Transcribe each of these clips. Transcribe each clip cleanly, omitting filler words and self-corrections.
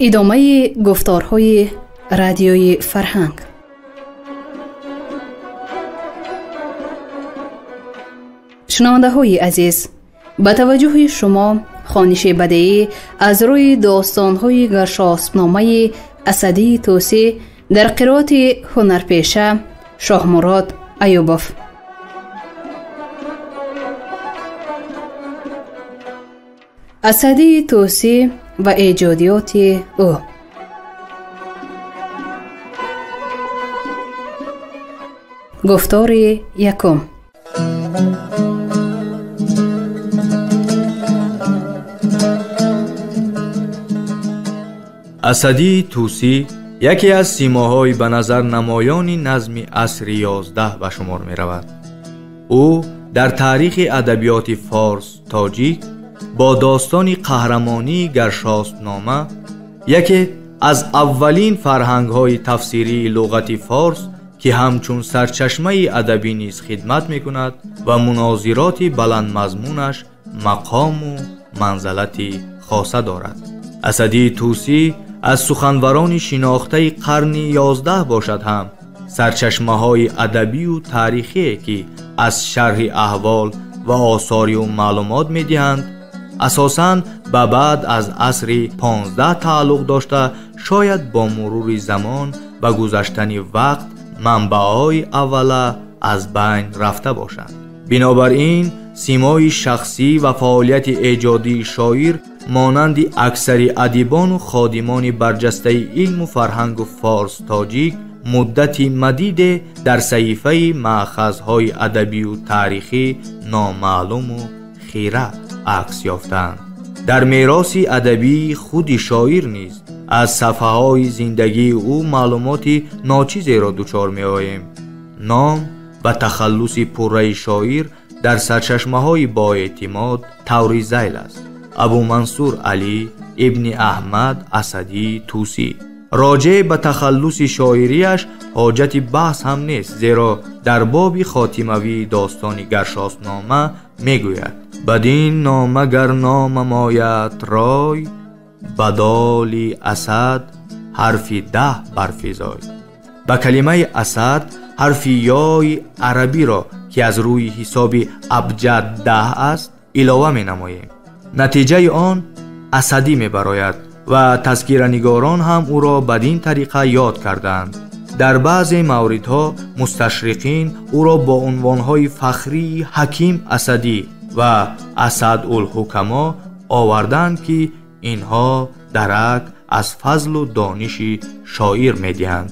Идомаи гуфторҳои радиои фарҳанг. Шунавандаҳои азиз, ба таваҷҷӯҳи шумо хониши бадеӣ аз рӯи достонҳои Гаршоспномаи Асадии Тӯсӣ дар қироати ҳунарпеша Шоҳмурод Аюбов. Асадии Тӯсӣ ва эҷодиёти ӯ. Гуфтори якум. Асадии Тӯсӣ яке аз симоҳои ба назар намоёни назми асри 11 ба шумор меравад. Ӯ дар таърихи адабиёти форс тоҷик бо достони қаҳрамонии Гаршоспнома яке аз аввалин фарҳангҳои тафсирии луғати форс, ки ҳамчун сарчашмаи адабӣ низ хидмат мекунад ва мунозироти баландмазмунаш мақому манзалати хоса дорад. Асадии Тӯсӣ аз суханварони шинохтаи қарни 11 бошад ҳам сарчашмаҳои адабию таърихие, ки аз шарҳи аҳвол ва осори ӯ маълумот медиҳанд, асосан ба баъд аз асри 15 тааллуқ дошта, шояд бо мурури замон ва гузаштани вақт манбаъҳои аввала аз байн рафта бошанд. Бинобар ин симои шахсӣ ва фаъолияти эҷодии шоир монанди аксари адибону ходимони барҷастаи илму фарҳангу форс тоҷик муддати мадиде дар саҳифаи маъхазҳои адабию таърихӣ номаълуму хира акс ёфтаанд. Дар мероси адабии худи шоир низ аз сафҳаҳои зиндагии ӯ маълумоти ночизеро дучор меоем. Ном ва тахаллуси пурраи шоир дар сарчашмаҳои боэътимод таври зайл аст: Абумансур Алӣ ибни Аҳмад Асадии Тӯсӣ. Роҷеъ ба тахаллуси шоирияш ҳоҷати баҳс ҳам нест, зеро дар боби хотимавии достони Гаршоспнома мегӯяд: бадин нома гар номам ояд рой, ба доли асад ҳарфи 10 барфизой. Ба калимаи асад ҳарфи ёи арабиро, ки аз рӯи ҳисоби абҷад 10 аст, илова менамоем. Натиҷаи он асадӣ мебарояд ва тазкиранигорон ҳам ӯро бадин тариқа ёд кардаанд. Дар баъзе мавридҳо мусташриқин ӯро бо унвонҳои фахрии Ҳаким Асадӣ ва Асадулҳукамо оварданд, ки инҳо дарак аз фазлу дониши шоир медиҳанд.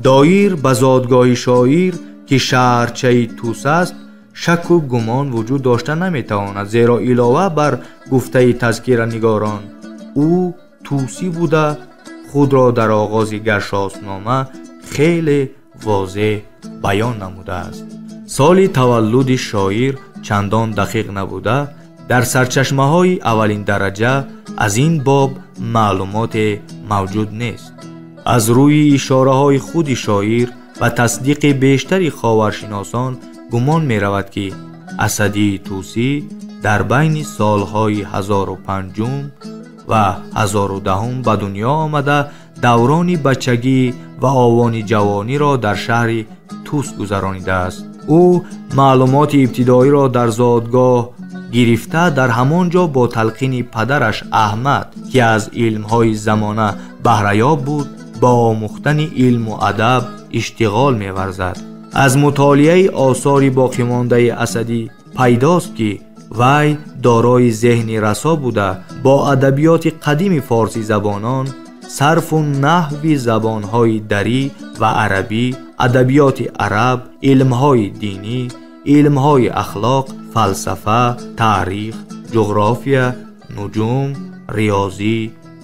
Доир ба зодгоҳи шоир, ки шаҳрчаи Тӯс аст, шаку гумон вуҷуд дошта наметавонад, зеро илова бар гуфтаи тазкиранигорон ӯ тӯсӣ буда худро дар оғози Гаршоспнома хеле возеҳ баён намудааст. Соли таваллуди шоир чандон дақиқ набуда, дар сарчашмаҳои аввалин дараҷа аз ин боб маълумоте мавҷуд нест. Аз рӯи ишораҳои худи шоир ва тасдиқи бештари ховаршиносон гумон меравад, ки Асадии Тӯсӣ дар байни солҳои 1005 ва 1010 ба дунё омада, даврони бачагӣ ва овони ҷавониро дар шаҳри Тӯс гузаронидааст. Ӯ маълумоти ибтидоиро дар зодгоҳ гирифта, дар ҳамон ҷо бо талқини падараш Аҳмад, ки аз илмҳои замона баҳраёб буд, ба омӯхтани илму адаб иштиғол меварзад. Аз мутолиаи осори боқимондаи Асадӣ пайдост, ки вай дорои зеҳни расо буда, бо адабиёти қадими форсизабонон, сарфу наҳви забонҳои дарӣ ва арабӣ, адабиёти араб, илмҳои динӣ, илмҳои ахлоқ, фалсафа, таърих, ҷуғрофия, нуҷум, риёзӣ,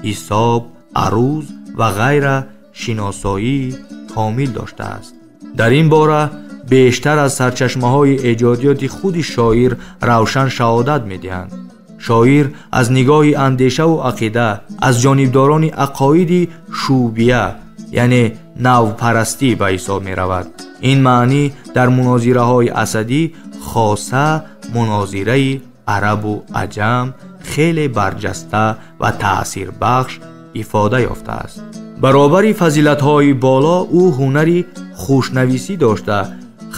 ҳисоб, аруз ва ғайра шиносоии комил доштааст. Дар ин бора бештар аз сарчашмаҳои эҷодиёти худи шоир равшан шаҳодат медиҳанд. Шоир аз нигоҳи андешаву ақида аз ҷонибдорони ақоиди шӯъбия, яъне навпарастӣ ба ҳисоб меравад. Ин маънӣ дар мунозираҳои Асадӣ, хоса мунозираи арабу аҷам, хеле барҷаста ва таъсирбахш ифода ёфтааст. Баробари фазилатҳои боло ӯ ҳунари хушнависӣ дошта,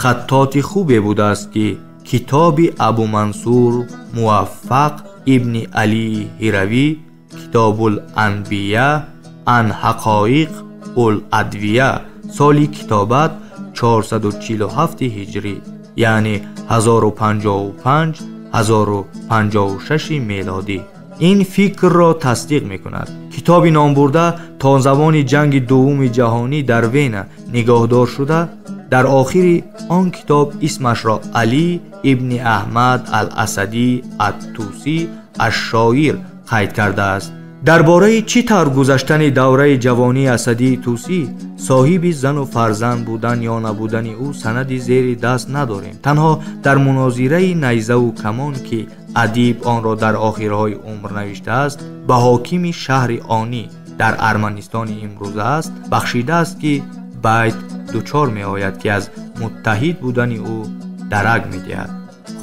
хаттоти хубе будааст, ки китоби Абумансур Муваффақ ибни Алии Ҳиравӣ Китобул-Анбия ан ҳақоиқ ул-адвия соли китобат 447 ҳиҷрӣ, яъне 1055-1056 мелодӣ ин фикрро тасдиқ мекунад. Китоби номбурда то замони ҷанги дуввуми ҷаҳонӣ дар Вена нигоҳдор шуда, дар охири он китоб исмашро Алӣ ибни Аҳмад ал-Асадӣ ат-Тусӣ аш-Шоир қайд кардааст. Дар бораи чӣ тавр гузаштани давраи ҷавонии Асадии Тусӣ, соҳиби зану фарзанд будан ё набудани ӯ санади зери даст надорем. Танҳо дар мунозираи найзаву камон, ки адиб онро дар охирҳои умр навиштааст, ба ҳокими шаҳри Онӣ дар Арманистони имрӯза аст, бахшидааст, ки байт дучор меояд, ки аз муттаҳид будани ӯ дарак медиҳад.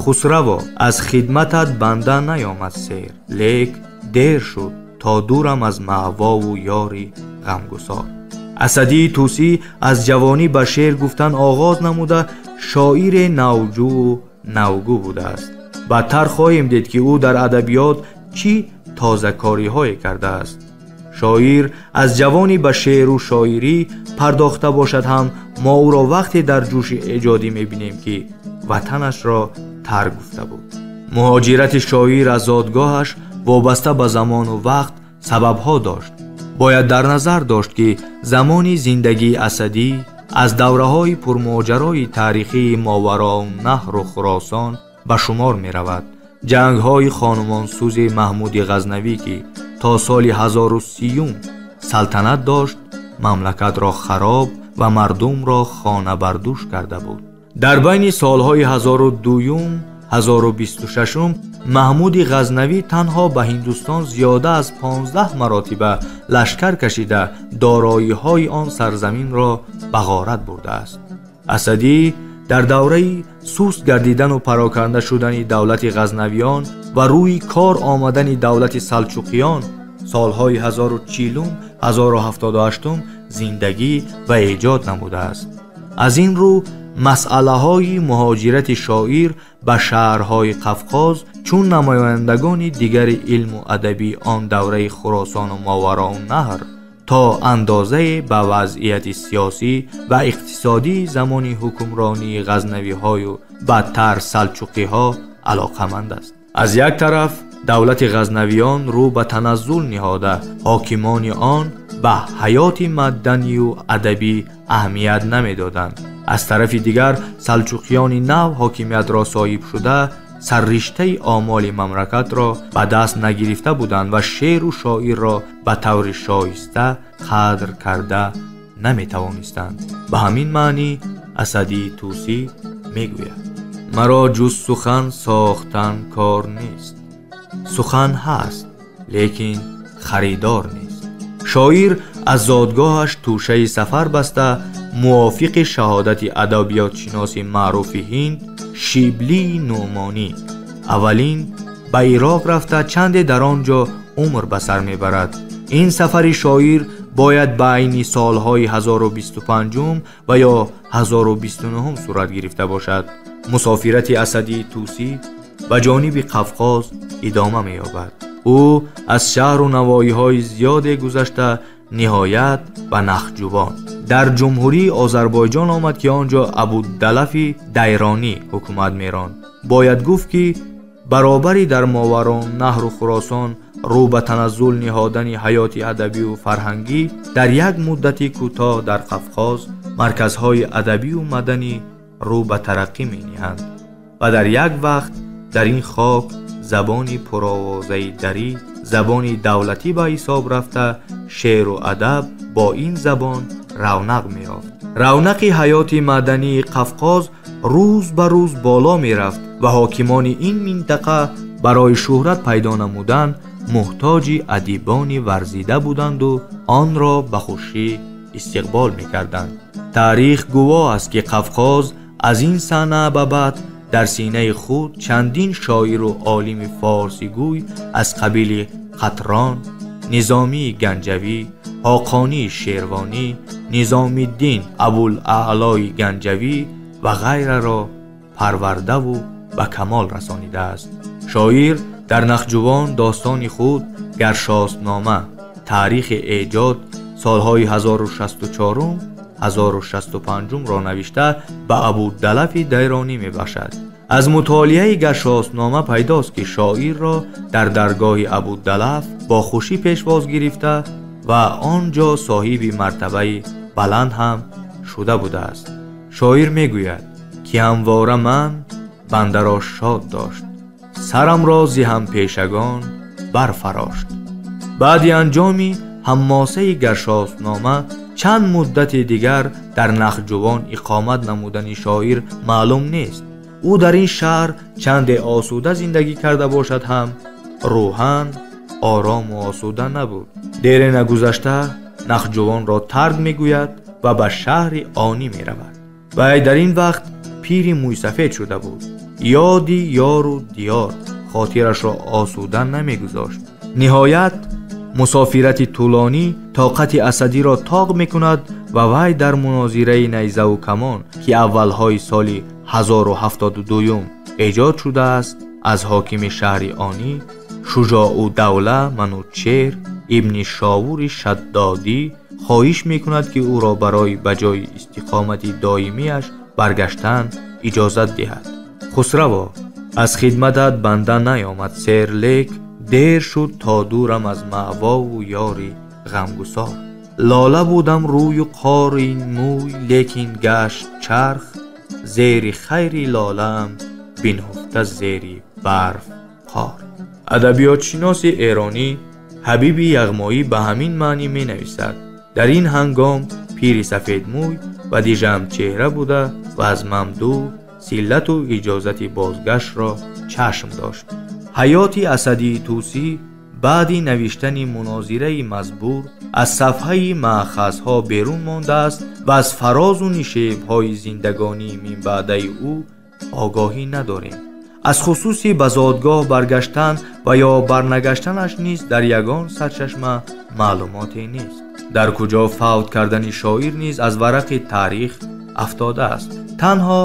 Хусраво, аз хидматат банда наёмад сер, лек дер шуд то дурам аз маъвову ёри ғамгусор. Асадии Тусӣ аз ҷавонӣ ба шеър гуфтан оғоз намуда, шоире навҷӯву навгӯ будааст. Баъдтар хоҳем дид, ки ӯ дар адабиёт чӣ тозакориҳое кардааст. Шоир аз ҷавонӣ ба шеъру шоирӣ пардохта бошад ҳам, мо ӯро вақте дар ҷӯши эҷодӣ мебинем, ки ватанашро тарк гуфта буд. Муҳоҷирати шоир аз зодгоҳаш вобаста ба замону вақт сабабҳо дошт. Бояд дар назар дошт, ки замони зиндагии Асадӣ аз давраҳои пурмоҷарои таърихии Мовароуннаҳру Хуросон ба шумор меравад. Ҷангҳои хонумонсӯзи Маҳмуди Ғазнавӣ, ки то соли 1030 салтанат дошт, мамлакатро хароб ва мардумро хонабардӯш карда буд. Дар байни солҳои 1002-1026 Маҳмуди Ғазнавӣ танҳо ба Ҳиндустон зиёда аз 15 маротиба лашкар кашида, дороиҳои он сарзаминро ба ғорат бурдааст. Асадӣ дар давраи суст гардидану пароканда шудани давлати Ғазнавиён ва рӯи кор омадани давлати Салчуқиён солҳои 1040-1078 зиндагӣ ва эҷод намудааст. Аз ин рӯ масъалаҳои муҳоҷирати шоир ба шаҳрҳои Қафқоз чун намояндагони дигари илму адабии он давраи Хуросону Мовароуннаҳр то андозае ба вазъияти сиёсӣ ва иқтисодии замони ҳукмронии ғазнавиҳою бадтар салчуқиҳо алоқаманд аст. Аз як тараф давлати ғазнавиён рӯ ба таназзул ниҳода, ҳокимони он ба ҳаёти маданию адабӣ аҳамият намедоданд. Аз тарафи дигар салчуқиёни нав ҳокимиятро соҳиб шуда, сарриштаи омоли мамлакатро ба даст нагирифта буданд ва шеъру шоирро ба таври шоиста қадр карда наметавонистанд. Ба ҳамин маънӣ Асадии Тусӣ мегӯяд: маро ҷуз сухан сохтан кор нест, сухан ҳаст, лекин харидор нест. Шоир аз зодгоҳаш тӯшаи сафар баста, мувофиқи шаҳодати адабиётшиноси маъруфи ҳинд Шиблии Нуъмонӣ аввалин ба Ироқ рафта, чанде дар он ҷо умр ба сар мебарад. Ин сафари шоир бояд ба айни солҳои 1025 ва ё 1029 сурат гирифта бошад. Мусофирати Асадии Тусӣ ба ҷониби Қафқоз идома меёбад. Ӯ аз шаҳру навоиҳои зиёде гузашта, ниҳоят ба Нахҷувон дар ҷумҳурии Озарбойҷон омад, ки он ҷо Абудалафи Дайронӣ ҳукумат меронд. Бояд гуфт, ки баробари дар Мовароуннаҳру Хуросон рӯ ба таназзул ниҳодани ҳаёти адабию фарҳангӣ, дар як муддати кӯтоҳ дар Қафқоз марказҳои адабию маданӣ рӯ ба тараққӣ мениҳанд ва дар як вақт дар ин хок забони пуровозаи дарӣ забони давлатӣ ба ҳисоб рафта, шеъру адаб бо ин забон равнақ меёфт. Равнақи ҳаёти мадании Қафқоз рӯз ба рӯз боло мерафт ва ҳокимони ин минтақа барои шӯҳрат пайдо намудан муҳтоҷи адибони варзида буданду онро ба хушӣ истиқбол мекарданд. Таърих гувоҳ аст, ки Қафқоз аз ин сана ба баъд дар синаи худ чандин шоиру олими форсигӯй аз қабили Қатрон, Низомии Ганҷавӣ, Ҳоқонии Шервонӣ, Низомиддин Абулаълои Ганҷавӣ ва ғайраро парвардаву ба камол расонидааст. Шоир дар Нахҷувон достони худ Гаршосбнома таърихи эҷод солҳои 1064 1065-ро навишта ба Абудалафи Дайронӣ мебахшад. Аз мутолиаи Гаршосбнома пайдост, ки шоирро дар даргоҳи Абудалаф бо хушӣ пешвоз гирифта ва он ҷо соҳиби мартабаи баланд ҳам шуда будааст. Шоир мегӯяд, ки ҳамвора ман бандаро шод дошт, сарамро зи ҳампешагон барфарошт. Баъди анҷоми ҳаммосаи Гаршосбнома чанд муддати дигар дар Нахҷувон иқомат намудани шоир маълум нест. Ӯ дар ин шаҳр чанде осуда зиндагӣ карда бошад ҳам, рӯҳан орому осуда набуд. Дере нагузашта Нахҷувонро тарк мегӯяд ва ба шаҳри Онӣ меравад. Вай дар ин вақт пири мӯйсафед шуда буд. Ёди ёру диёр хотирашро осуда намегузошт. Ниҳоят мусофирати тӯлонӣ тоқати Асадиро тоқ мекунад ва вай дар мунозираи найзаву камон, ки аввалҳои соли 1072 эҷод шудааст, аз ҳокими шаҳри Онӣ Шуҷоудавла Манучер ибни Шовури Шаддодӣ хоҳиш мекунад, ки ӯро барои ба ҷои истиқомати доимиаш баргаштан иҷозат диҳад. Хусраво, аз хидматат банда наёмад сер, лек дер шуд то дурам аз маъвову ёри ғамгусор. Лола будам рӯю қори мӯй, лекин гашт чарх зери хайри лолаам бинҳуфта зери барф қор. Адабиётшиноси эронӣ Ҳабиби Яғмоӣ ба ҳамин маънӣ менависад: дар ин ҳангом пири сафедмӯй ва дижамчеҳра буда ва аз мамдӯ силлату иҷозати бозгаштро чашм дошт. Ҳаёти Асадии Тӯсӣ баъди навиштани мунозираи мазбур аз сафҳаи маъхазҳо берун мондааст ва аз фарозу нишебҳои зиндагонии минбаъдаи ӯ огоҳӣ надорем. Аз хусуси ба зодгоҳ баргаштан ва ё барнагаштанаш низ дар ягон сарчашма маълумоте нест. Дар куҷо фавт кардани шоир низ аз варақи таърих афтодааст. Танҳо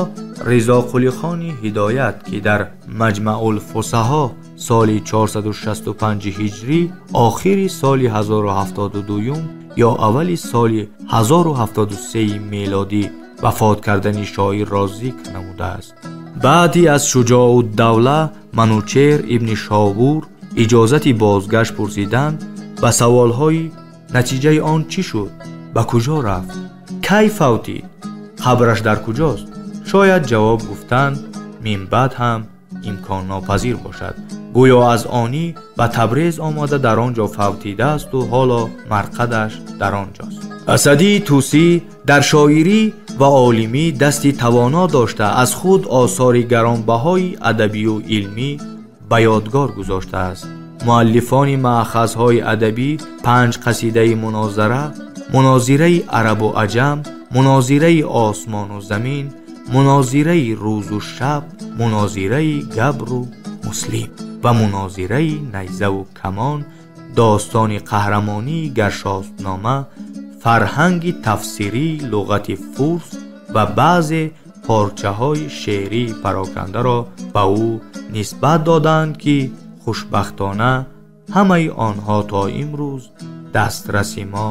Ризоқулихони Ҳидоят, ки дар Маҷмаъулфусаҳо соли 465 ҳиҷрӣ, охири соли 1072 ё аввали соли 1073 мелодӣ вафот кардани шоирро зикр намудааст. Баъди аз Шуҷоуддавла Манучер ибни Шовур иҷозати бозгашт пурсидан, ба саволҳои натиҷаи он чӣ шуд, ба куҷо рафт, кай фавтид, қабраш дар куҷост, шояд ҷавоб гуфтан минбаъд ҳам имконнопазир бошад. Гӯё аз Онӣ ба Табрез омада дар он ҷо фавтидаасту ҳоло марқадаш дар он ҷост. Асадии Тӯсӣ дар шоирӣ ва олимӣ дасти тавоно дошта, аз худ осори гаронбаҳои адабию илмӣ ба ёдгор гузоштааст. Муаллифони маъхазҳои адабӣ панҷ қасидаи мунозара, мунозираи арабу аҷам, мунозираи осмону замин, мунозираи рӯзу шаб, мунозираи габру муслим ва мунозираи найзаву камон, достони қаҳрамонии Гаршосбнома, фарҳанги тафсирии луғати фурс ва баъзе порчаҳои шеърии парокандаро ба ӯ нисбат доданд, ки хушбахтона ҳамаи онҳо то имрӯз дастраси мо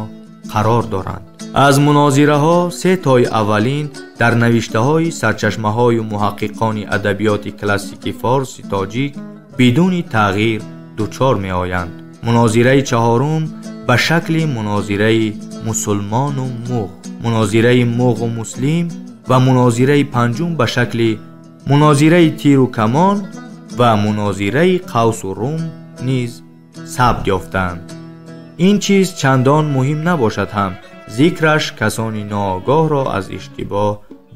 қарор доранд. Аз мунозираҳо се тои аввалин дар навиштаҳои сарчашмаҳою муҳаққиқони адабиёти классики форси тоҷик бидуни тағйир дучор меоянд. Мунозираи чаҳорум ба шакли мунозираи мусулмону муғ, мунозираи муғу муслим ва мунозираи панҷум ба шакли мунозираи тиру камон ва мунозираи қавсу рум низ сабт ёфтанд. Ин чиз чандон муҳим набошад ҳам, зикраш касони ноогоҳро аз иштибоҳ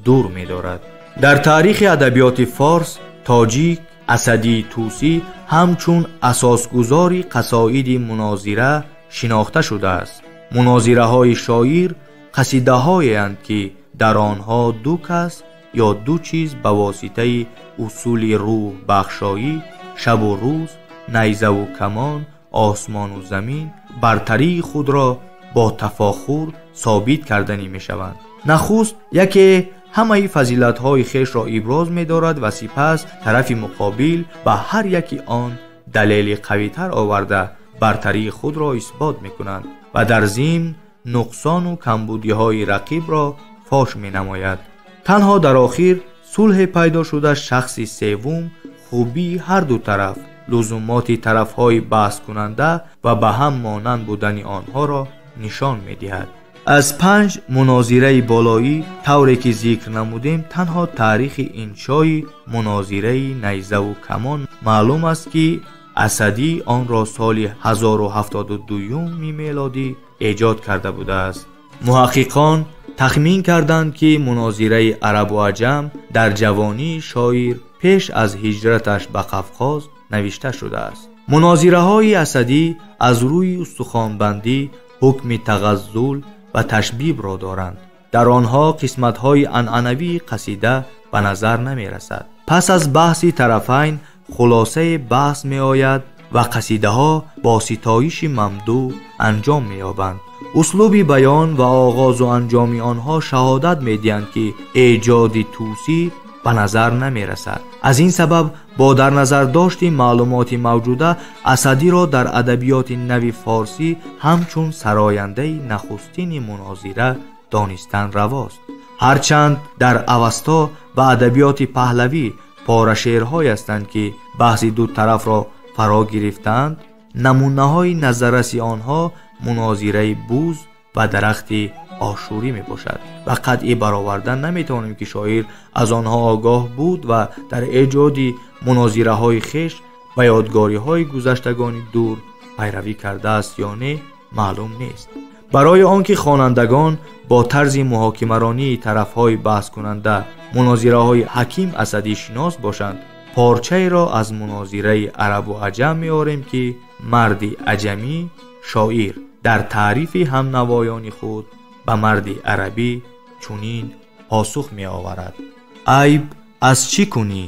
дур медорад. Дар таърихи адабиёти форс тоҷик Асадии Тӯсӣ ҳамчун асосгузори қасоиди мунозира шинохта шудааст. Мунозираҳои шоир қасидаҳоеанд, ки дар онҳо ду кас ё ду чиз ба воситаи усули рӯҳбахшоӣ, шабу рӯз, найзаву камон, осмону замин бартарии худро бо тафохур собит карданӣ мешаванд. Нахуст яке ҳамаи фазилатҳои хешро иброз медорад ва сипас тарафи муқобил ба ҳар яки он далели қавитар оварда бартарии худро исбот мекунанд ва дар зимн нуқсону камбудиҳои рақибро фош менамояд. Танҳо дар охир сулҳе пайдо шуда шахси севум хубии ҳар ду тараф, лузумоти тарафҳои баҳскунанда ва ба ҳам монанд будани онҳоро нишон медиҳад. Аз 5 мунозираи болоӣ тавре ки зикр намудем, танҳо таърихи иншои мунозираи найзаву камон маълум аст ки Асадӣ онро соли 1072 мелодӣ эҷод карда будааст. Муҳаққиқон тахмин карданд ки мунозираи арабу аҷам дар ҷавонии шоир пеш аз ҳиҷраташ ба Қавқоз навишта шудааст. Мунозираҳои Асадӣ аз рӯи устухонбандӣ ҳукми тағаззул ва ташбибро доранд. Дар онҳо қисматҳои анъанавии қасида ба назар намерасад. Пас аз баҳси тарафайн хулосаи баҳс меояд ва қасидаҳо бо ситоиши мамдӯ анҷом меёбанд. Услуби баён ва оғозу анҷоми онҳо шаҳодат медиҳанд ки эҷоди тӯсӣ ба назар намерасад. Аз ин сабаб бо дар назар дошти маълумоти мавҷуда Асадиро дар адабиёти нави форсӣ ҳамчун сарояндаи нахустини мунозира донистан равост. Ҳарчанд дар Авасто ва адабиёти паҳлавӣ порашеърҳое ҳастанд ки баҳси ду тарафро фаро гирифтаанд, намунаҳои назарраси онҳо мунозираи буз ва дарахти ошурӣ мебошад ва қатъӣ баровардан наметавонем ки шоир аз онҳо огоҳ буд ва дар эҷоди мунозираҳои хеш ба ёдгориҳои гузаштагони дур пайравӣ кардааст ё не маълум нест. Барои он ки хонандагон бо тарзи муҳокимаронии тарафҳои баҳскунанда мунозираҳои ҳаким Асадӣ шинос бошанд, порчаеро аз мунозираи арабу аҷам меорем ки марди аҷамӣ шоир дар таърифи ҳамнавоёни худ ба марди арабӣ чунин посух меоварад: айб аз чӣ кунӣ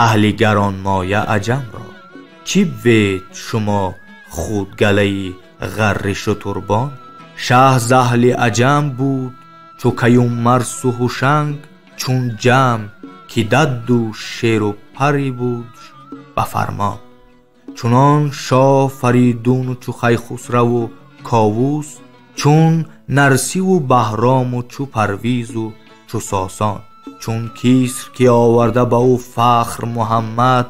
аҳли гаронмоя аҷамро? Чӣ вед шумо худ галаи ғарри шутурбон? Шаҳ заҳли аҷам буд чу каюмарсу ҳушанг, чун ҷамъ ки дадду шеру пари буд ба фармон. Чунон шоҳ Фаридуну чу Хайхусраву Ковус, чун Нарсиву Баҳрому чу Парвизу чу Сосон, чун Киср ки оварда ба ӯ фахр Муҳаммад,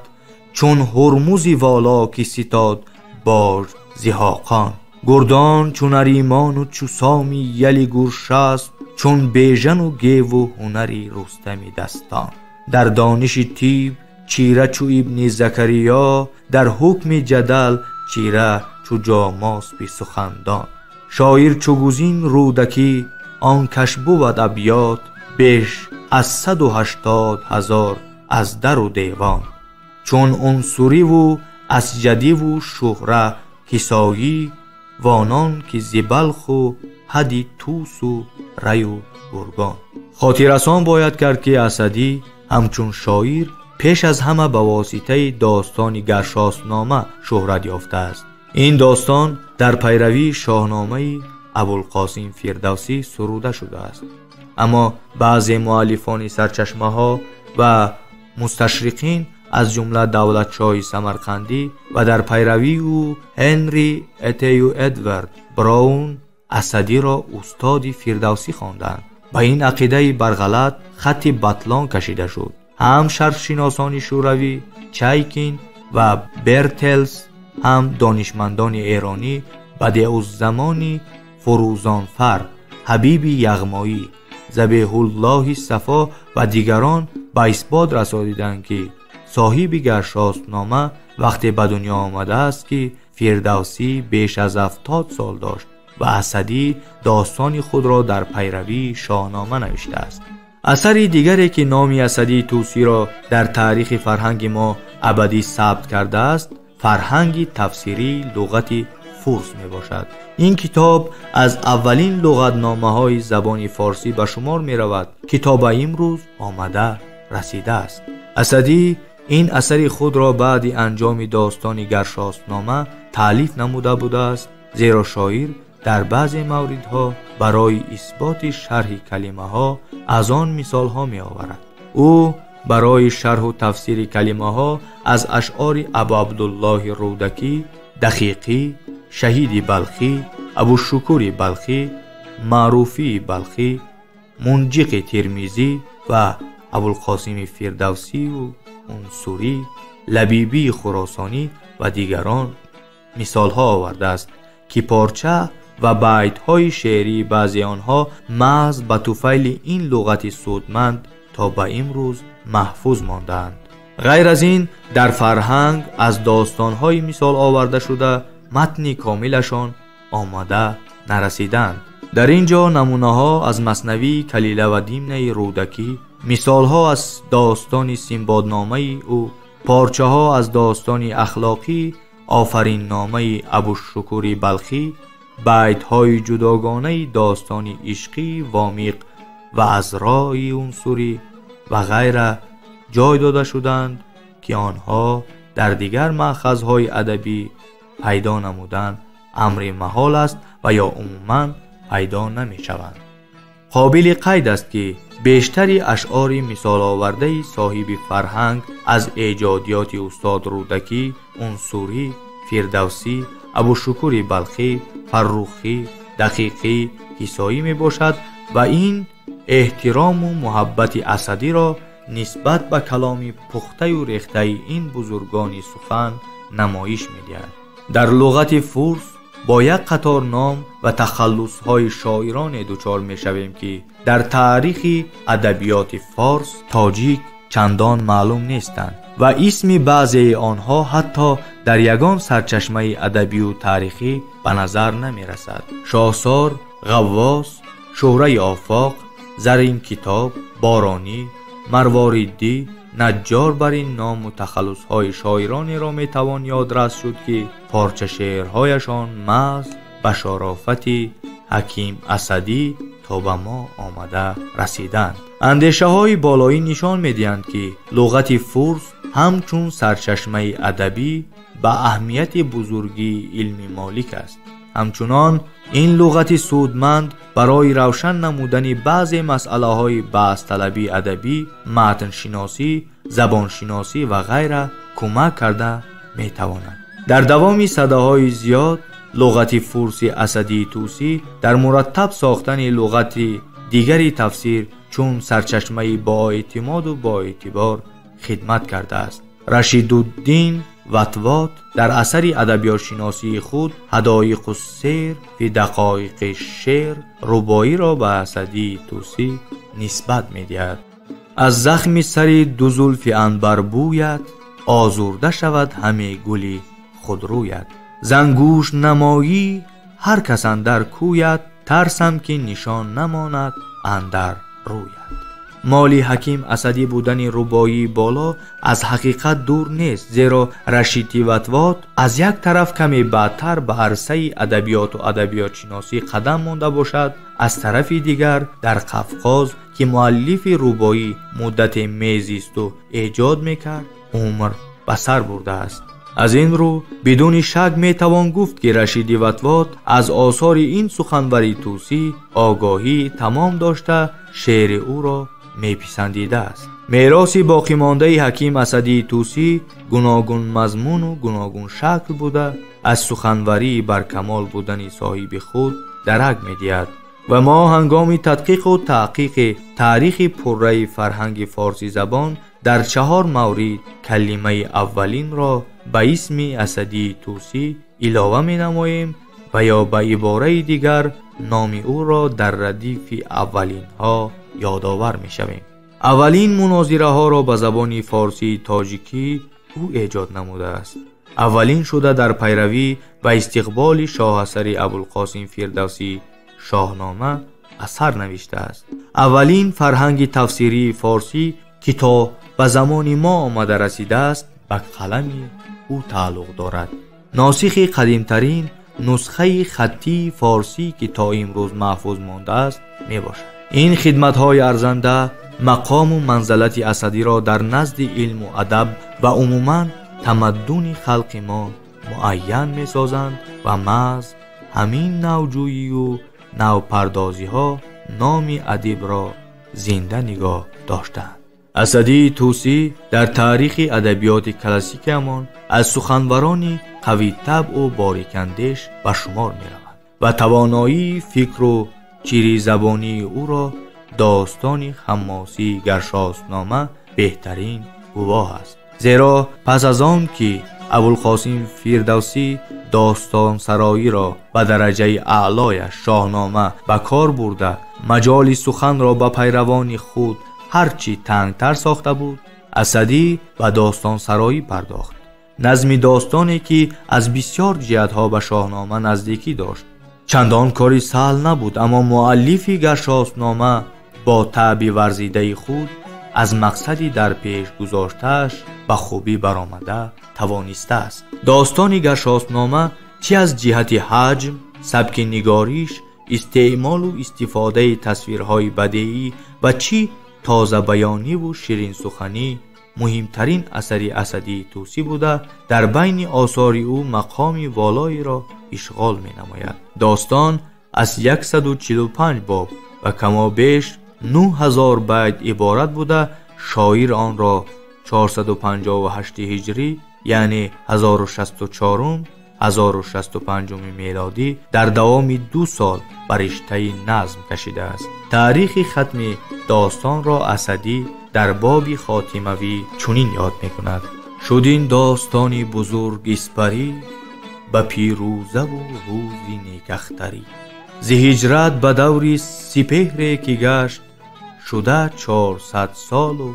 чун Ҳурмузи воло ки ситод боҷ зиҳоқон. Гурдон чу Наримону чу Соми яли Гуршасп, чун Бежану Геву ҳунари Рустами дастон. Дар дониши тиб чира чу Ибни Закариё, дар ҳукми ҷадал чира чу Ҷомоспи сухандон. Шоир чу гузин Рӯдакӣ он каш бувад абёт, беш аз 180,000 аз дару девон. Чун унсуриву асҷадиву шуҳра кисоӣ, вонон ки зи Балху ҳади Тусу Раю Гургон. Хотиррасон бояд кард ки Асадӣ ҳамчун шоир пеш аз ҳама ба воситаи достони Гаршоснома шӯҳрат ёфтааст. Ин достон дар пайравии шоҳномаи Абулқосим Фирдавсӣ суруда шудааст. Аммо баъзе муаллифони сарчашмаҳо ва мусташриқин аз ҷумла Давлатшоҳи Самарқандӣ ва дар пайравии ӯ Ҳенри Этею Эдвард Браун Асадиро устоди Фирдавсӣ хонданд. Ба ин ақидаи барғалат хатти батлон кашида шуд. Ҳам шарқшиносони шӯравӣ Чайкин ва Бертелс, ҳам донишмандони эронӣ Бадеъуззамони Фурӯзонфар, Ҳабиби Яғмоӣ, Забеҳуллоҳи Сафо ва дигарон ба исбот расониданд ки соҳиби Гаршоснома вақте ба дунё омадааст ки Фирдавсӣ беш аз 70 сол дошт ва Асадӣ достони худро дар пайравии шоҳнома навиштааст. Асари дигаре ки номи Асадии Тӯсиро дар таърихи фарҳанги мо абадӣ сабт кардааст, фарҳанги тафсирии луғати фурс мебошад. Ин китоб аз аввалин луғатномаҳои забони форсӣ ба шумор меравад, ки то ба имрӯз омада расидааст. Асадӣ ин асари худро баъди анҷоми достони Гаршоспнома таълиф намуда будааст, зеро шоир дар баъзе мавридҳо барои исботи шарҳи калимаҳо аз он мисолҳо меоварад. Ӯ барои шарҳу тафсири калимаҳо аз ашъори Абу Абдуллоҳи Рӯдакӣ, Дақиқӣ, Шаҳиди Балхӣ, Абушукури Балхӣ, Маъруфии Балхӣ, Мунҷиқи Термизӣ ва Абулқосими Фирдавсию Унсурӣ, Лабибии Хуросонӣ ва дигарон мисолҳо овардааст, ки порча ва байтҳои шеърии баъзе онҳо маҳз ба туфайли ин луғати судманд то ба имрӯз маҳфуз мондаанд. Ғайр аз ин, дар фарҳанг аз достонҳои мисол оварда шуда матни комилашон омада нарасиданд. Дар ин ҷо намунаҳо аз маснавии Калила ва Димнаи Рӯдакӣ, мисолҳо аз достони Симбодномаи ӯ, порчаҳо аз достони ахлоқӣ Офаринномаи Абушукури Балхӣ, байтҳои ҷудогонаи достони ишқӣ Вомиқ ва Азрои Унсурӣ ва ғайра ҷой дода шуданд, ки онҳо дар дигар маъхазҳои адабӣ пайдо намудан амри маҳол аст ва ё умуман пайдо намешаванд. Қобили қайд аст, ки бештари ашъори мисоловардаи соҳиби фарҳанг аз эҷодиёти устод Рӯдакӣ, Унсурӣ, Фирдавсӣ, Абушукури Балхӣ, Фаррухӣ, Дақиқӣ, Кисоӣ мебошад ва ин эҳтирому муҳаббати Асадиро нисбат ба каломи пухтаю рехтаи ин бузургони сухан намоиш медиҳад. Дар луғати фурс бо як қатор ном ва тахаллусҳои шоироне дучор мешавем, ки дар таърихи адабиёти форс тоҷик чандон маълум нестанд ва исми баъзеи онҳо ҳатто дар ягон сарчашмаи адабию таърихӣ ба назар намерасад. Шоҳсор, Ғаввос, Шӯҳраи Офоқ, Зарин китоб, Боронӣ, Марвориддӣ, Наҷҷор бар ин ному тахаллусҳои шоиронеро метавон ёдрас шуд, ки порчашеърҳояшон маҳз ба шарофати Ҳаким Асадӣ то ба мо омада расиданд. Андешаҳои болоӣ нишон медиҳанд, ки луғати фурс ҳамчун сарчашмаи адабӣ ба аҳамияти бузургии илми молик аст. Ҳамчунон ин луғати судманд барои равшан намудани баъзе масъалаҳои баҳсталабии адабӣ, матншиносӣ, забоншиносӣ ва ғайра кӯмак карда метавонад. Дар давоми садаҳои зиёд луғати фурси Асадии Тӯсӣ дар мураттаб сохтани луғати дигари тафсир чун сарчашмаи боэътимоду боэътибор хидмат кардааст. Рашидуддин Ватвот дар асари адабиётшиносии худ Ҳадоиқу ссер фи дақоиқи шеър рубоиро ба Асадии Тӯсӣ нисбат медиҳад. Аз захми сари ду зулфи анбарбӯят озурда шавад ҳаме гули худрӯят. Зангӯш намоӣ ҳар кас андар кӯяд, тарсам ки нишон намонад андар рӯяд. Моли Ҳаким Асадӣ будани рубоии боло аз ҳақиқат дур нест, зеро Рашиди Ватвот аз як тараф каме баъдтар ба арсаи адабиёту адабиётшиносӣ қадам монда бошад, аз тарафи дигар дар Қафқоз, ки муаллифи рубоӣ муддате мезисту эҷод мекард, умр ба сар бурдааст. Аз ин рӯ бидуни шак метавон гуфт, ки Рашиди Ватвот аз осори ин суханвари тӯсӣ огоҳии тамом дошта, шеъри ӯро меписандидааст. Мероси боқимондаи Ҳаким Асадии Тӯсӣ гуногунмазмуну гуногуншакл буда, аз суханварии баркамол будани соҳиби худ дарак медиҳад ва мо ҳангоми тадқиқу таҳқиқи таърихи пурраи фарҳанги форсизабон дар 4 маврид калимаи аввалинро ба исми Асадии Тӯсӣ илова менамоем ва ё ба ибораи дигар номи ӯро дар радифи аввалинҳо ёдовар мешавем. Аввалин мунозираҳоро ба забони форсии тоҷикӣ ӯ эҷод намудааст. Аввалин шуда дар пайравӣ ва истиқболи шоҳасари Абулқосим Фирдавсӣ Шоҳнома асар навиштааст. Аввалин фарҳанги тафсирии форсӣ, ки то ба замони мо омада расидааст, ба қалами ӯ тааллуқ дорад. Носихи қадимтарин нусхаи хаттии форсӣ ки то имрӯз маҳфуз мондааст мебошад. Ин хидматҳои арзанда мақому манзалати Асадиро дар назди илму адаб ва умуман тамаддуни халқи мо муайян месозанд ва маҳз ҳамин навҷӯию навпардозиҳо номи адибро зинда нигоҳ доштанд. Асадии Тӯсӣ дар таърихи адабиёти классикиамон аз суханварони қавитабъу борикандеш ба шумор меравад ва тавоноии фикру чиризабонии ӯро достони ҳамосии Гаршосбнома беҳтарин гувоҳ аст. Зеро пас аз он ки Абулқосим Фирдавсӣ достонсароиро ба дараҷаи аълояш Шоҳнома ба кор бурда, маҷоли суханро ба пайравони худ ҳарчи тангтар сохта буд, Асадӣ ба достонсароӣ пардохт. Назми достоне ки аз бисёр ҷиҳатҳо ба Шоҳнома наздикӣ дошт. Чандон кори саҳл набуд, аммо муаллифи Гаршосбнома бо таъби варзидаи худ аз мақсади дар пеш гузоштааш ба хубӣ баромада тавонистааст. Достони Гаршосбнома чӣ аз ҷиҳати ҳаҷм, сабки нигориш, истеъмолу истифодаи тасвирҳои бадеӣ ва чӣ тозабаёниву ширинсуханӣ муҳимтарин асари Асадии Тӯсӣ буда, дар байни осори ӯ мақоми волоеро ишғол менамояд. Достон аз 145 боб ва камобеш 9000 байт иборат буда, шоир онро 458 ҳиҷрӣ, яъне 1064 1065 мелодӣ дар давоми 2 сол ба риштаи назм кашидааст. Таърихи хатми достонро Асадӣ дар боби хотимавӣ чунин ёд мекунад: шуд ин достони бузург испарӣ, ба пирӯзаву рӯзи некахтарӣ. Зи ҳиҷрат ба даври сипеҳре ки гашт, шуда 400 солу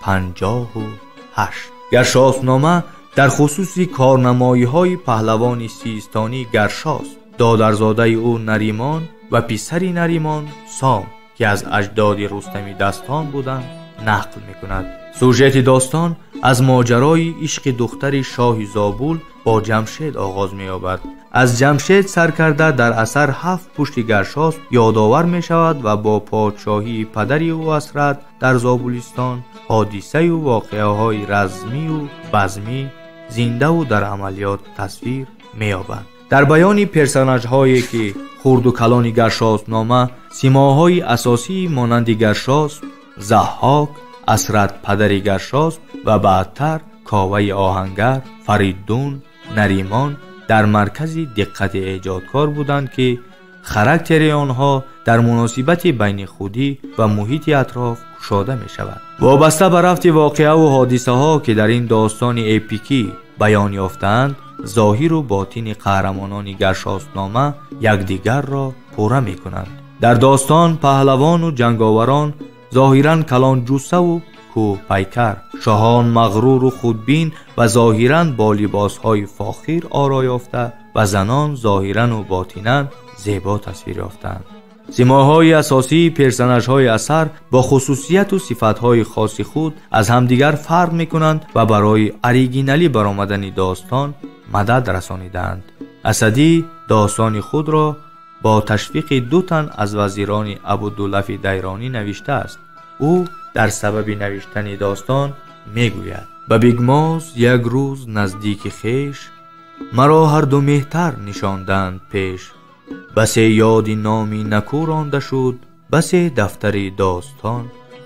58. Гаршосбнома дар хусуси корнамоиҳои паҳлавони систонӣ Гаршосб, додарзодаи ӯ Наримон ва писари Наримон Сом, ки аз аҷдоди Рустами Дастон буданд, нақл мекунад. Сюжети достон аз моҷарои ишқи духтари шоҳи Зобул бо Ҷамшед оғоз меёбад. Аз Ҷамшед сар карда дар асар 7 пушти Гаршосб ёдовар мешавад ва бо подшоҳии падари ӯ Асрат дар Зобулистон ҳодисаю воқеаҳои размию базмӣ зиндаву дар амалиёт тасвир меёбанд. Дар баёни персонажҳое ки хурду калони Гаршосбнома симоҳои асосии монанди Гаршосб, Заҳҳок, Асрат падари Гаршосб ва баъдтар Коваи оҳангар, Фариддун, Наримон дар маркази диққати эҷодкор буданд, ки характери онҳо дар муносибати байни худӣ ва муҳити атроф кушода мешавад. Вобаста ба рафти воқеаву ҳодисаҳо, ки дар ин достони эпикӣ баён ёфтаанд, зоҳиру ботини қаҳрамонони Гаршосбнома якдигарро пурра мекунанд. Дар достон паҳлавону ҷанговарон зоҳиран калонҷуссаву кӯҳпайкар, шоҳон мағруру худбин ва зоҳиран бо либосҳои фохир оро ёфта ва занон зоҳирану ботинан зебо тасвир ёфтаанд. Симоҳои асосии персонажҳои асар бо хусусияту сифатҳои хоси худ аз ҳамдигар фарқ мекунанд ва барои оригиналӣ баромадани достон мадад расонидаанд. Асадӣ достони худро бо ташвиқи 2 тан аз вазирони Абудулафи Дайронӣ навиштааст. Ӯ дар сабаби навиштани достон мегӯяд: ба Бигмоз як рӯз наздики хеш, маро ҳарду меҳтар нишонданд пеш. Басе ёди номи накӯ ронда шуд, басе дафтари достон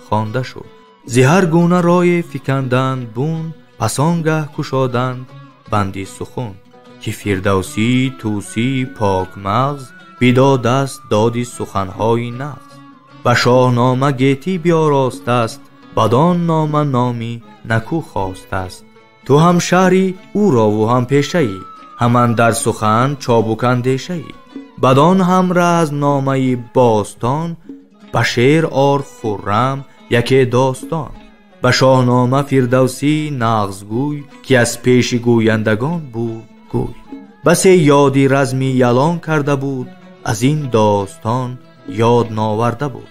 хонда шуд. Зи ҳар гуна рое фиканданд бун, пас он гаҳ кушоданд банди сухун. Ки Фирдавсӣ Тӯсӣ покмағз бидодаст доди суханҳои нағз. Ба Шоҳнома гетӣ биёростааст, бадон нома номи накӯ хостааст. Ту ҳам шаҳри ӯрову ҳам пешаӣ, ҳаман дар сухан чобукандешаӣ. Бадон ҳам раз номаи бостон, ба шеър ор хуррам яке достон. Ба Шоҳнома Фирдавсӣ нағзгӯй, ки аз пеши гӯяндагон буд гӯй. Басе ёди разми ялон карда буд, аз ин достон ёд новарда буд.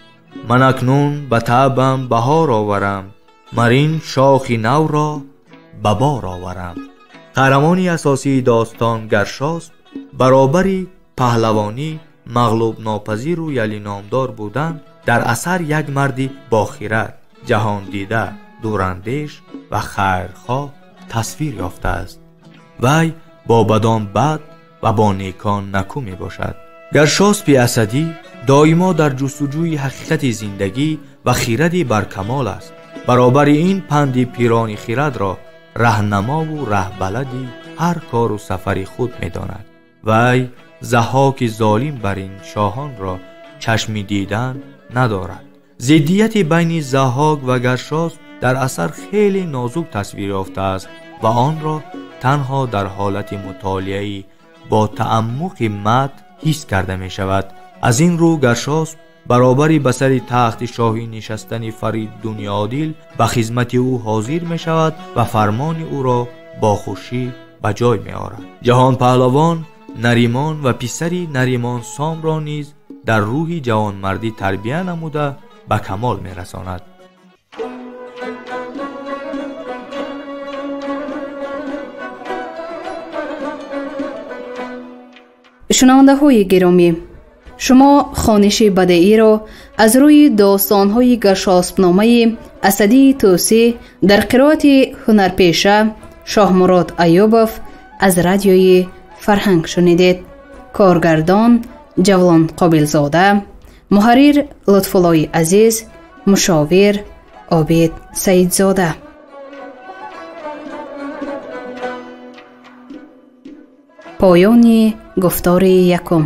Ман акнун ба таъбам баҳор оварам, марин шохи навро ба бор оварам. Қаҳрамони асосии достон Гаршосб Баробари паҳлавонӣ, мағлубнопазиру ялиномдор будан, дар асар як марди бохирад, ҷаҳондида, дурандеш ва хайрхоҳ тасвир ёфтааст. Вай бо бадон бад ва бо некон накӯ мебошад. Гаршоспи Асадӣ доимо дар ҷустуҷӯи ҳақиқати зиндагӣ ва хиради баркамол аст. Баробари ин панди пирони хирадро раҳнамову раҳбалади ҳар кору сафари худ медонад. Вай Заҳҳоки золим бар ин шоҳонро чашми дидан надорад. Зиддияти байни Заҳҳок ва Гаршосп дар асар хеле нозук тасвир ёфтааст ва онро танҳо дар ҳолати мутолиаи бо таъаммуқи матн ҳис карда мешавад. Аз ин рӯ Гаршосп баробари ба сари тахти шоҳӣ нишастани Фаридуни Одил ба хизмати ӯ ҳозир мешавад ва фармони ӯро бо хушӣ ба ҷой меорад. Ҷаҳонпаҳлавон Наримон ва писари Наримон Сомро низ дар рӯҳи ҷавонмардӣ тарбия намуда ба камол мерасонад. Шунавандаҳои гиромӣ, шумо хониши бадеиро аз рӯи достонҳои Гаршоспномаи Асадии Тӯсӣ дар қироати ҳунарпеша Шоҳмурод Аюбов аз радиои Фарҳанг шунидед. Коргардон Ҷавлон Қобилзода, муҳаррир Лутфуллои Азиз, мушовир Обид Саидзода. Поёни гуфтори якум.